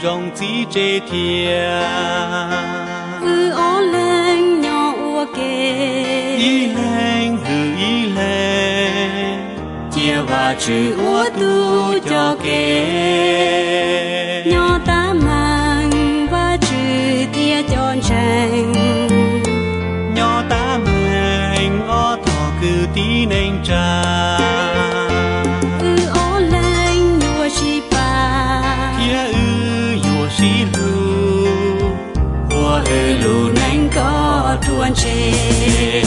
Zoo txiv tsev thiab. Wb ob leeg nyob ua ke, ib leeg hwm ib leeg, cia Vajtswv ua tub coj kev. Nyob tab meeg Vajtswv thiab cov ntseeg, nyob tab meeg ob tog kwv tij neej tsa. Wb ob leeg yuav sib pab, thiab wb yuav sib hlub, ua wb lub neej kom ruaj ntseg.